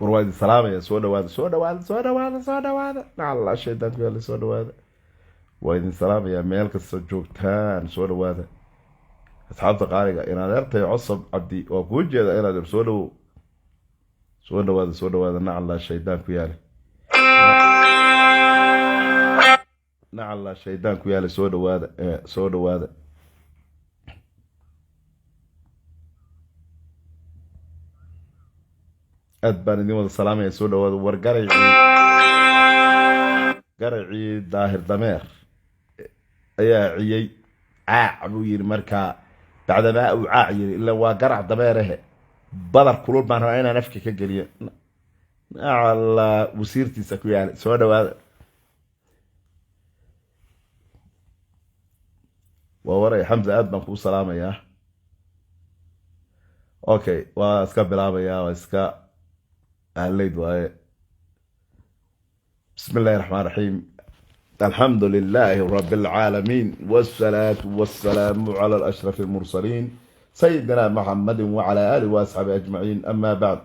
War waa idin salaamaya. Soo dhawaada, soo dhawaada, soo dhawaada, soo dhawaada. Nacalla shaydaanku yaalla. Soo dhawaada, waa idin salaamayaa meel kasta joogtaan. Soo dhawaada, asxaabta qaaliga. Inaad eertay Cosob Cabdi, waa kuu jeeda inaad er. Soo dhawow, soo dhawaada, soo dhawaada. Nacalla shaydaan ku yaale, nacalla shaydaan ku yaale. Soo dhawaada, soo dhawaada. Aad baan idin wada salaamaya. Soo dhawaada. War garacii Daahir Dameer ayaa ciyey, caac buu yidhi. Markaa bacdamaa uu caac yidhi, ila waa garac dameerahe, badar kulul baan rabaa inaan afka ka geliyo. Nacalla wasiirtiisa ku yaalay. Soo dhawaada. Waa waray Xamza, aad baan kuu salaamayaa. Okay, waa iska bilaabayaa, waa iska ahleyd waaye. Bismi illahi raxmaan raxiim. Alxamdu lilaahi rabi alcaalamiin, wsalaatu wasalaamu cala ashraf almursaliin, sayidina maxamadi wacala aalihi waasxaabi ajmaciin. Ama bacd,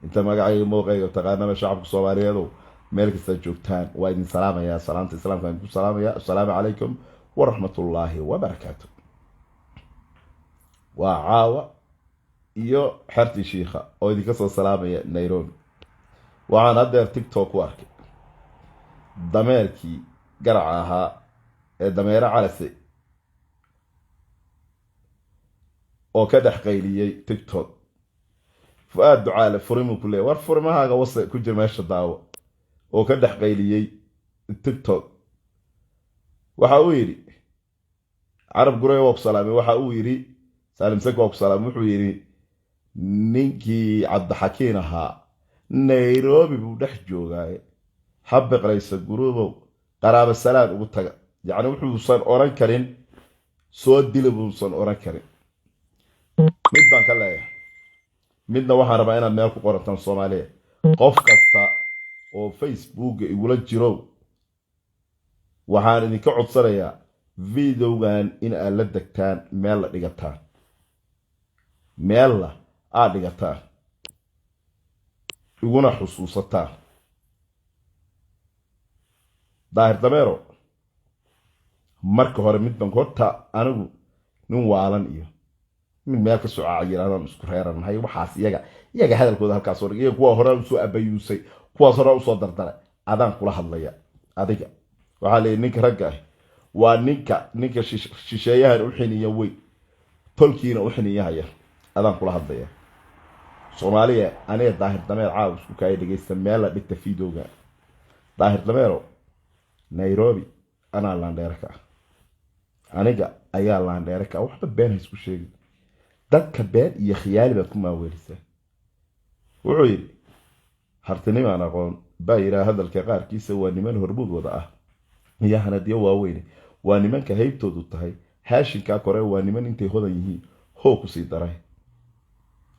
inta magacayga mooqayga taqaanaba, shacabka soomaaliyeedow, meel kastaad joogtaan waa idin salaamayaa. Salaamta islaamka idinku salaamaya. Assalaamu calaykum waraxmat ullaahi wabarakaatu. Waa caawa iyo xertii shiikha oo idinka soo salaamaya Nairobi. Waxaan haddeer TikTok ku arkay dameerkii garaca ahaa ee Dameere Calase oo ka dhex qayliyey TikTok. Fu-aad Ducaale furimuu ku leeyay. War furimahaaga wase ku jir meesha daawo. Oo ka dhex qayliyey TikTok, waxa uu yidhi: Carab Gurey waa ku salaamay. Waxa uu yidhi: Saalim Sek waa ku salaamay. Wuxuu yidhi ninkii Cabdixakiin ahaa Nairobi buu dhex joogaaye, ha biqlaysa guruubow, qaraabo salaan ugu taga. Yacni wuxuusan odhan karin soo dila buusan odhan karin. Mid baan ka leeyahay, midna waxaan rabaa inaad meel ku qorataan. Soomaaliya, qof kasta oo Facebooka igula jiro, waxaan idinka codsanayaa videogan in aad la degtaan, meel la dhigataan, meella aad dhigataan, iguna xusuusataan. Daahir Dameero, marka hore mid baan horta, anigu nin waalan iyo mid meel ka socaaca yirahdaan isku reeranahay. Waxaas iyaga hadalkooda halkaas oo dhig. Iyaga kuwa hore usoo abayuusay, kuwaas hore usoo dardaray. Adaan kula hadlaya adiga. Waxaa la yidhi ninka ragga ah waa ninka shisheeyahan u xiniya weyn, tolkiina u xiniyahaya. Adaan kula hadlaya. Soomaaliya, aniga Daahir Dameer caaw isku kaaya dhegeysta, meel la dhigta videoga. Daahir Dameero, Nairobi anaa laandheere ka ah, aniga ayaa laandheere ka ah. Waxba been ha isku sheegin. Dadka been iyo khiyaali baad ku maaweelisaa. Wuxuu yidhi: hartinimaan aqoon baa yidhaha hadalka qaarkiisa, waa niman hormuud wada ah iyo hanadyo waaweyne, waa nimanka haybtoodu tahay haashinkaa kore, waa niman intay hodan yihiin hoo kusii daray.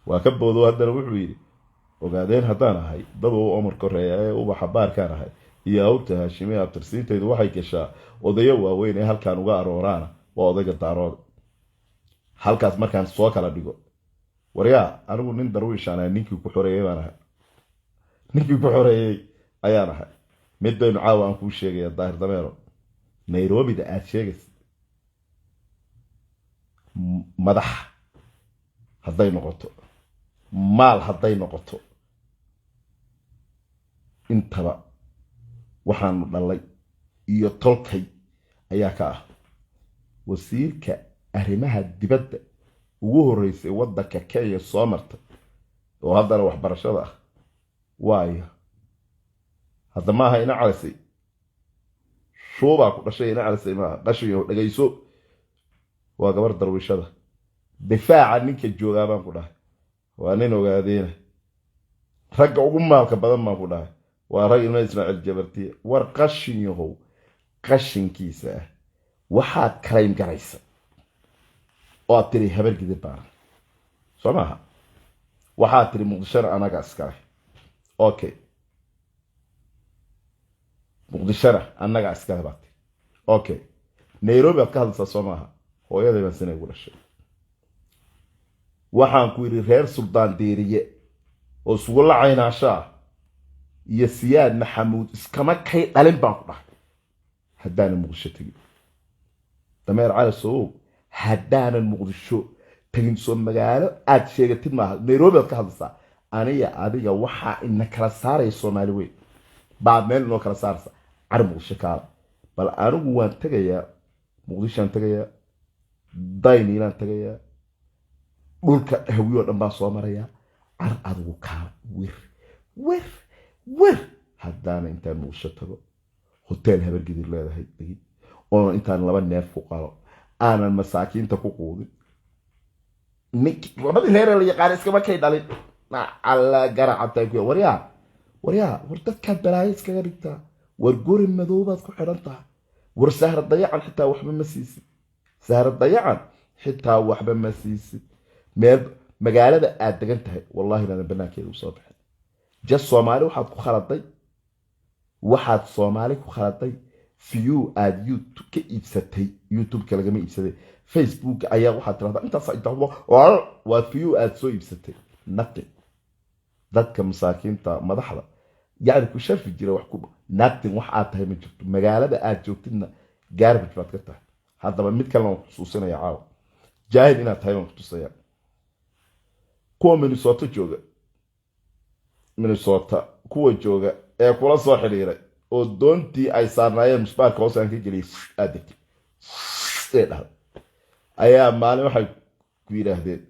Waa ka boodo. Haddana wuxuu yidhi: ogaadeen haddaan ahay, dad u omar koreeya ee ubaxa baarkaan ahay iyo awrta Haashime, abtirsiintaydu waxay gashaa odayo waaweyn ee halkaan uga arooraana waa odayga Daarooda. Halkaas markaan soo kala dhigo, waryaa, anigu nin darwiishaan ahay. Ninkii ku xoreeyey baan ahay, ninkii ku xoreeyey ayaan ahay. Mid baynu caawa aan kuu sheegaya, Daahir Dameero. Nairobida aad sheegaysa, madax hadday noqoto, maal hadday noqoto, intaba waxaanu dhalay iyo tolkay ayaa ka ah. Wasiirka arrimaha dibadda ugu horreysay waddanka Kenya soo martay oo haddana waxbarashada ah waayo. Hadda maaha ina calisay, shuubaa ku dhashay. Ina calisay maaha, qashinyo dhegayso. Waa gabar darwiishada. Difaaca ninka joogaa baan ku dhahay waa nin ogaadeena. Ragga ugu maalka badan baan ku dhahay waa rag ilma Ismaaciil Jabartiye. War qashin yahow, qashinkiisa ah, waxaad kalaym garaysa oo aad tiri habar gidib baana soo maaha. Waxaad tiri Muqdishona anaga iskale. Okay, Muqdishona annaga iskale baad tiri. Okay, Nairobi aad ka hadlaysaa soo maaha? Hooyaday baan sina igu dhashay. Waxaan ku yidhi reer Suldaan Diiriye oo isugu la caynaashaa. Iyo Siyaad Maxamuud iskama kay dhalin baan ku dhahay. Haddaanan Muqdisho tegin, Dameer Calasow, haddaanan Muqdisho tegin, soo magaalo aad sheegatid maaha. Nairobi aad ka hadlaysaa. Aniga adiga waxaa ina kala saaraya Soomaali weyn baa meel inoo kala saaraysa. Car Muqdisho kaala. Bal anigu waan tegayaa, Muqdishoan tegayaa, Dayniilaan tegayaa, dhulka Hawiyo dhan baan soo marayaa. Car adigu kaala. Wir wir wir, haddaana intaan Muqdisho tago hotel Habargidir leedahay degin, oona intaan laba neef ku qalo aanan masaakiinta ku quudin, nink labadii reeree la yaqaana iskama kay dhalin. Alla garacabtaa ku. Waryaa, waryaa, war dadkaad balaayo iskaga dhigtaa. War guri madoobaad ku xidhan tahay. War Sahra Dayacan xitaa waxba ma siisid. Sahra Dayacan xitaa waxba ma siisid. Meel magaalada aad degan tahay, wallahi inaadan banaankeeda usoo bixin. Just Soomaali waxaad ku khaladay, waxaad Soomaali ku khaladay view aad YouTube ka iibsatay. YouTube-ka lagama iibsaday, Facebook ayaa waxaad tirahdaa intaas inta waa view aad soo iibsatay. Nothing. Dadka masaakiinta madaxda yacni ku sharfi jira wax ku nothing. Wax aad tahay ma jirto. Magaalada aad joogtidna garbage baad ka tahay. Haddaba mid kalena waan kuxusuusinaya caawa, jaahil inaad tahay waan kutusaya. Kuwa Minnesota jooga, Minnesota kuwa jooga ee kula soo xidhiiray oo doontii ay saarnaayeen musbaarka hoos aan ka geliyay aad degtay ee dhahday ayaa maalin waxay ku yidhaahdeen,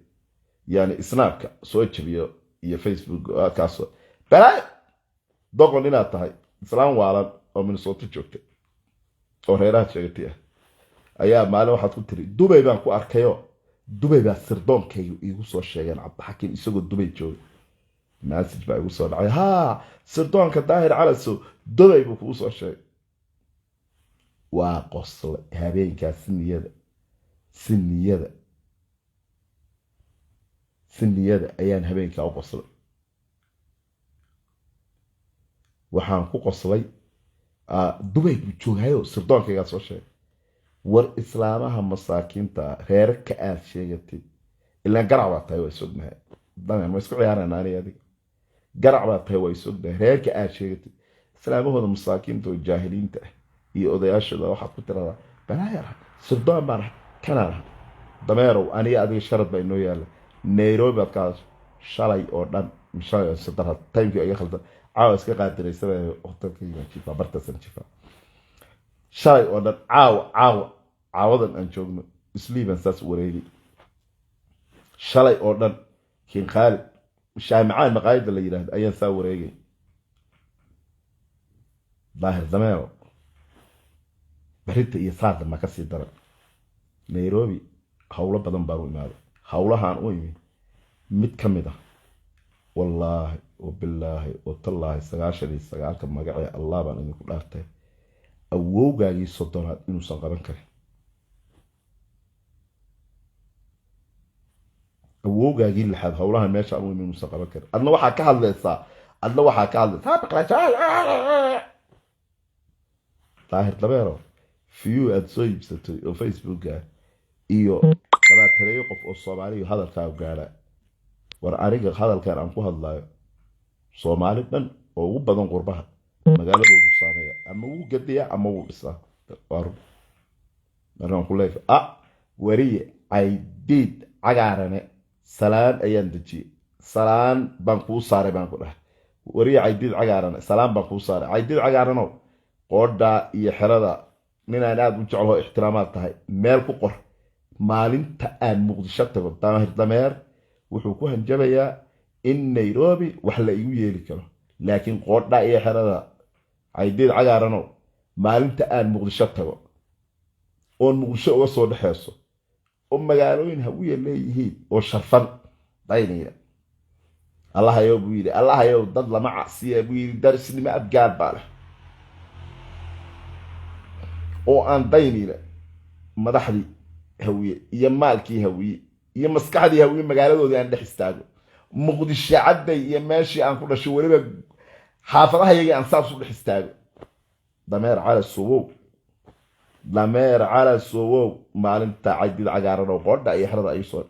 yani Snapka soo jabiyo iyo Facebook kaasoo balaayo. Doqon inaad tahay, islaan waalan oo Minnesota joogta oo reeraha sheegatay ah ayaa maalin waxaad ku tiri, "Dubay baan ku arkayo, Dubay baa sirdoonkayga iigu soo sheegeen Cabdixakiim isagoo Dubay jooga." Message baa igu soo dhacay, haa, sirdoonka Daahir Calasow Dubay buu kugu soo sheegay. Waa qosle habeenkaas si niyada, si niyada, si niyada ayaan habeenkaa u qoslay. Waxaan ku qoslay, Dubay buu joogaayo, sirdoonkaygaa soo sheegay. War islaamaha masaakiinta reerka aad sheegatay, ilaan garac baa tahay, waa isognahay. Dameer ma isku ciyaarana ani adiga? Garac baa tahay, waa isognahay. Reerka aad sheegatay islaamahooda masaakiinta oo jaahiliinta ah iyo odayaashooda waxaad ku tiradaa, "Balaayar ah, sirdoon baan ah, kanaan ah." Dameerow, aniga adiga sharad baa inoo yaalla. Nairobi baad ka hadashay shalay oo dhan, shalay sadara timekii iga khaldan, caawa iska qaadiraysanaya, hotelkaygaan jifaa, bartaasaan jifaa shalay oo dhan. Caawa, caawa, caawadan aan joogno isliibaan saas u wareegay shalay oo dhan. Kiin Khaalid Shaamicaan maqaayadda la yidhaahdo ayaan saa wareegay. Daahir Dameero, berita iyo saarda ma kasii daran. Nairobi howlo badan baan u imaaday. Howlahaan u imi mid ka mid ah, wallaahi wabilaahi watallaahi, 99-ka magacee Allah baan idinku dhaartay, awowgaagii 30aad inuusan qaban karin. Awowgaagii lixaad howlahan meesha aan u imi inuusan qaban karin. Adna waxaa ka hadlaysaa, adna waxaa ka hadlaysaa. Daahir Dabeero, view aad soo iibsatay oo Facebooka iyo 20-eeyo qof oo Soomaaliya hadalkaa gaadha. War aniga hadalkan aan ku hadlayo Soomaali dhan oo ugu badan qurbaha magaaladoodu saameeya, ama wuu gadiyaa ama wuu dhisaa. Waa run. Markaan ku leeyahay, wariye Caydiid Cagaarane, salaan ayaan dejiyey, salaan baan kuu saaray baan ku dhahay. Wariye Caydiid Cagaarane, salaan baan kuu saaray. Caydiid Cagaaranow, qoodhaa iyo xerada ninaan aada u jeclaho ixtiraamaad tahay, meel ku qor: maalinta aan Muqdisho tago, Daahir Dameer wuxuu ku hanjabayaa in Nairobi wax la igu yeeli karo. Laakiin qoodha iyo xerada, Caydiid Cagaaranow, maalinta aan Muqdisho tago oon Muqdisho uga soo dhexeyso oo magaalooyin Hawiya leeyihiin oo sharfan daynayna, Allahayow buu yidhi, Allahayow dad lama casiya buu yidhi, darisnimo Abgaal baa leh, oo aan Daynayna madaxdii Hawiye iyo maalkii Hawiye iyo maskaxdii Hawiye magaaladoodii aan dhex istaago, Muqdisho Cadday iyo meeshii aan ku dhashay, weliba xaafadahayagii aan saas u dhex istaago. Dameer Cala Suwow, Dameer Cala Suwow, maalinta Caydid Cagaaran oo qoodha iyo xerada ay soo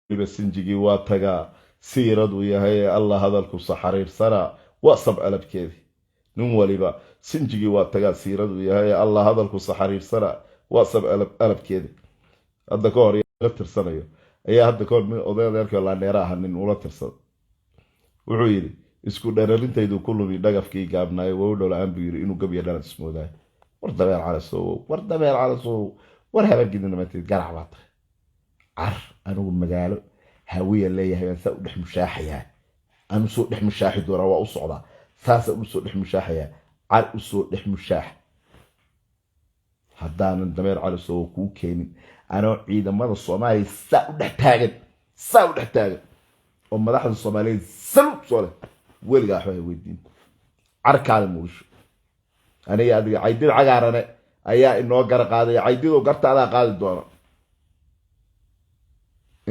weliba sinjigii waa tagaa siiradu yahay. Allah hadalku saxariirsana waa sab alabkeedii. Nin waliba sinjigii waa tagaa siiradu yahay. Allah hadalku saxariirsana waa sab alabkeeda. Hadda ka hor la tirsanayo ayaa hadda ka hor nin oday adeerkao laandheera aha nin ula tirsada. Wuxuu yidhi, "Isku dherarintaydu ku lumi dhagafkii gaabnaayo wow dhow-la-aan," buu yidhi, "inuu gabya dhalan ismoodaayo." War dabeer calasow, war dabeer calasow, war habeenkiidina mateed garac baa tahay. Car anigu magaalo Hawiya leeyahay baan saa u dhex mushaaxayaa. Anu soo dhex mushaaxi doonaa, waa u socdaa, saasa u soo dhex mushaaxayaa. Car usoo dhex mushaax. Haddaanan dameer calasow kuu keenin anoo ciidamada Soomaaliya saa u dhex taagan, saa u dhex taagan, oo madaxda Soomaaliyeed salud soo leh, weligaa waxba ha weydiin. Carkaada Muqdisho aniga adiga Caydid cagaarane ayaa inoo gara qaadaya. Caydidow, garta adaa qaadi doona.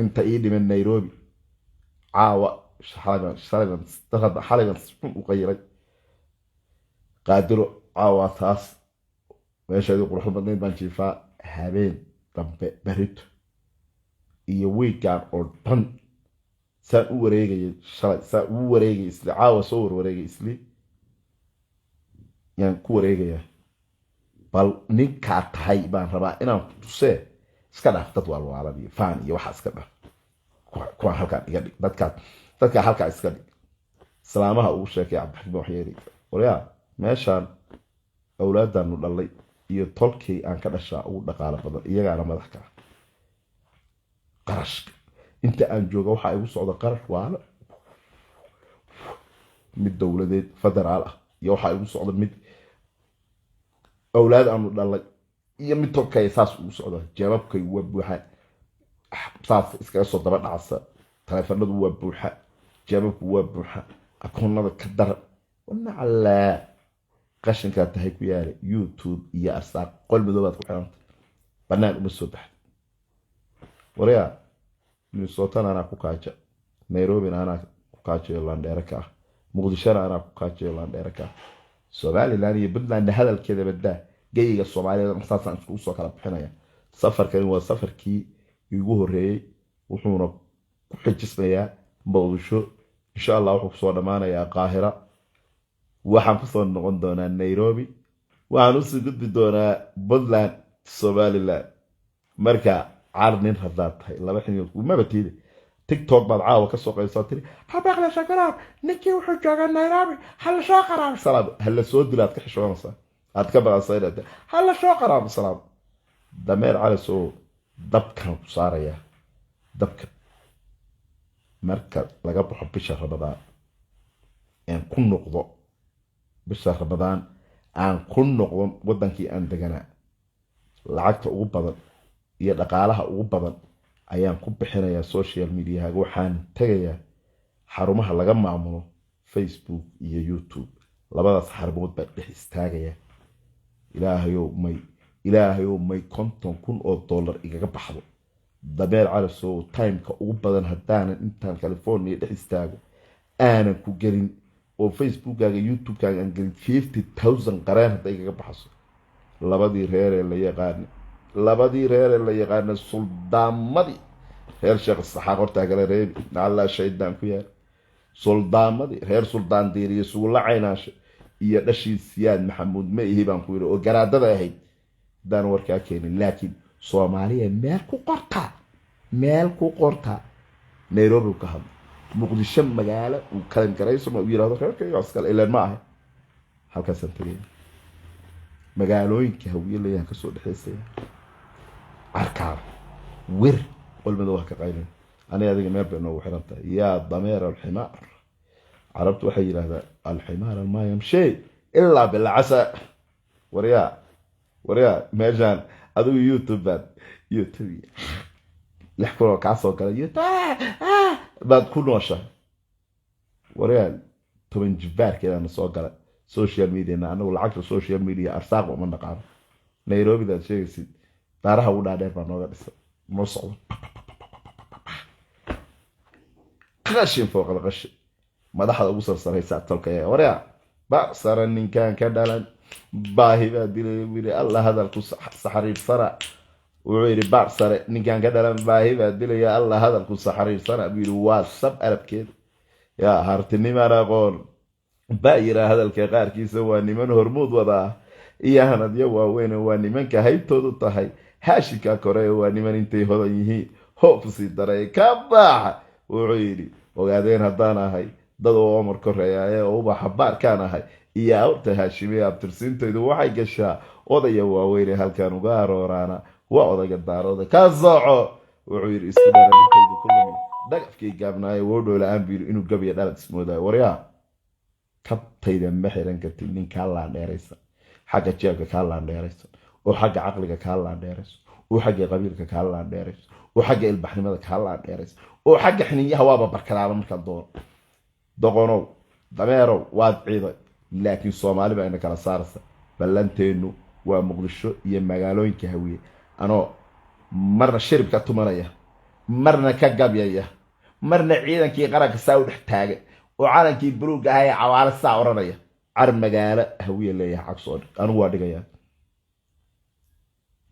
Inta ii dhiman Nairobi caawa, xalayban xun u qayiray Qaadiro. Caawa taas meeshaadii quruxda badnayd baan jiifaa. Habeen dambe, berito iyo wiigaan oo dhan saan u wareegayay shalay, saan ugu wareegay isli, caawa soo warwareegay isli yaan ku wareegayaa. Bal ninkaa tahay baan rabaa inaan ku tusee. Iska dhaaf dad waalwaalan iyo faan iyo waxaa, iska dhaaf kuwaan. Halkaan iga dhig dadkaa, dadkaa halkaa iska dhig. Islaamaha ugu sheekay Cabdixakiim waxyeeli. Waryaa, meeshaan awlaadaanu dhalay iyo tolkii aan ka dhashaa ugu dhaqaalo badan, iyagaana madax ka ah. Qarashka inta aan jooga waxaa igu socda qarash waalo, mid dowladeed federaal ah iyo waxaa igu socda mid awlaad aanu dhalay iyo mid tolkaya, saas ugu socda. Jeebabkay waa buuxaan, saas iskaga soo daba dhacsa. Taleefanadu waa buuxa, jeebabku waa buuxa, akoonada ka daran. Wanacalaa qashinkaa tahay ku yaala YouTube iyo arsaaq. Qol madoobaad ku xiranta, bannaan uma soo baxda. Waryaa, Minnesotana anaa ku kaaja, Nairobina anaa ku kaajayo landheere ka ah, Muqdishona anaa ku kaajayo landheere ka ah, Somaliland iyo Puntlandna hadalkeeda badaa. Geyiga Soomaalida saasaan iskugu soo kala bixinaya. Safarkani waa safarkii igu horreeyey, wuxuuna ku xijismayaa Muqdisho. Insha Allah wuxuu kusoo dhammaanayaa Qaahira. Waxaan kusoo noqon doonaa Nairobi, waxaan usii gudbi doonaa Puntland, Somaliland. Marka car nin haddaad tahay laba xiniyood maba tiide. TikTok baad caawa kasoo qaysaa, tiri habaqle shakaraab, ninkii wuxuu joogaa Nairobi, hala soo qaraabo salaam, hala soo dilo. Aad ka xishoonaysaa, aad ka baqansaa inaad hala soo qaraabo salaam. Dameer calis oo dabkan ku saaraya dabka. Marka laga baxo bisha Ramadaan aan ku noqdo, bisha Ramadaan aan ku noqdo wadankii aan deganaa, lacagta ugu badan iyo dhaqaalaha ugu badan ayaan ku bixinayaa social mediahaga. Waxaan tegayaa xarumaha laga maamulo Facebook iyo YouTube. Labadaas xarumood baan dhex istaagayaa. Ilaahayow may, Ilaahayow may $50,000 igaga baxdo. Dameer calasow, timeka ugu badan haddaanan intaan California dhex istaago aanan ku gelin oo Facebookkaaga, YouTubekaaga aan gelin, 50,000 qareen hadday igaga baxso. Labadii reeree la yaqaana, labadii reeree la yaqaana, suldaamadii reer Sheekh Saxaaq hortaa kala reebi, nacallaa shaydaan ku yaal. Suldaamadii reer Suldaan Diiriyo Sugulla Caynaashe iyo dhashii Siyaad Maxamuud ma ihi baan ku yidhi oo garaadada ahayd haddaan warkaa keenin. Laakiin Soomaaliya meel ku qortaa, meel ku qortaa. Nairobi ka hadlo, Muqdisho magaalo uu kalan garayso uu yirahdo reerkayga iskale ilaan ma ahay. Halkaasaan tegaya, magaalooyinka Hawiye leeyahan kasoo dhexaysaya. Carkaada wir qolmada wax ka qaylin. Aniga adiga meel bay noogu xiran tahay. Yaa dameer alximaar, carabtu waxay yidhahdaan alximaar maa yamshi ilaa bilcasa. Waryaa, waryaa, meeshaan adigu YouTube baad, YouTube 6,000 oo kaa soo galay YouTube baad ku nooshahay. Waryaa, 10 jibaarkeedana soo gala social mediana. Anagu lacagta social media arsaaq uma naqaano. Nairobidaad sheegaysid daaraha ugu dhaadheer baa nooga dhisa, noo socdo qashin fooqal qashin. Madaxda ugu sarsaraysa tolkaya. Waryaa, bacsara ninkaan ka dhalan baahi baa dilay buu yidhi. Allah hadalku saxariirsana. Wuxuu yidhi, "Bacsare ninkaan ka dhalan baahi baa dilaya, Allah hadalku saxariirsana," buu yidhi. Waa sab arabkeeda. Yaa hartinimaan aqoon. Baa yiraa hadalka qaarkiisa, waa niman hormuud wadaa iyo hanadyo waaweyne, waa nimanka haybtoodu tahay haashinka kore, waa niman intay hodan yihiin hoob sii daray ka baaxa. Wuxuu yidhi, ogaadeen haddaan ahay, dad oo Omar koreeyaaye oo ubaxa baarkaan ahay iyo awrta Haashime, abtirsiintaydu waxay gashaa odaya waaweyne, halkaan uga arooraana waa odayga Daarooda ka soco. Wuxuu yidhi, isku dheerarintaydu ku lumi dhagafkii gaabnaaye, woo la-aan buu yidhi inuu gabiya dhalad ismoodaayo. Waryaa, kabtayda ma xiran kartid. Nin kaa laandheeraysan, xagga jeebka kaa laandheeraysan, oo xagga caqliga kaa laandheeraysan, oo xagga qabiilka kaa laandheeraysan, oo xagga ilbaxnimada kaa laandheeraysan, oo xagga xiniinyaha waaba barkadaaba markaan doono. Doqonow, dameerow, waad ciiday, laakiin Soomaali baa ina kala saaraysa. Ballanteennu waa Muqdisho iyo magaalooyinka Hawiye, anoo marna shirib ka tumanaya, marna ka gabyaya, marna ciidankii qaranka saa u dhex taagan oo calankii buluugga ahaa ee cawaale saa odhanaya. Car magaalo Hawiye leeyahay cag soo dhig, anigu waa dhigayaa.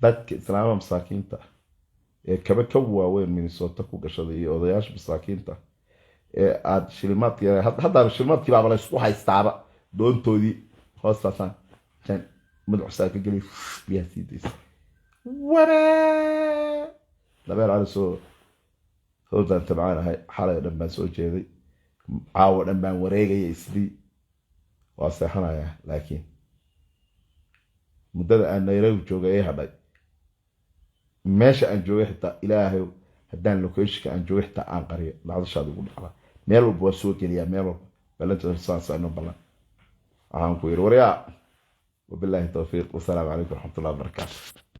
Dadka islaamaha masaakiinta ah ee kaba ka waaweyn Minnesota ku gashaday iyo odayaasha masaakiinta ee aad shilimaadki, haddaaba shilimaadkii baaba la isku haystaaba, doontoodii hoostaasaan jan madaxusaa ka geliy, biyaha sii daysa. Waree, Dabeer Cali soo howdaan tabcaan ahay. Xalay o dhan baan soo jeeday, caawo dhan baan wareegaya, islii waa seexanayaa, laakiin muddada aan Nairobi joogay ee hadhay, meesha aan joogay xitaa, Ilaahay, haddaan locationka aan joogay xitaa aan qariyo, dhacdashaada ugu dhacda. Meel walba waa soo geliyaa, meel walba ballantasaasano ballan. Waxaan ku yidhi, waryaa, wabilaahi towfiiq, wasalaamu calaykum waraxmatullahi wabarakaatu.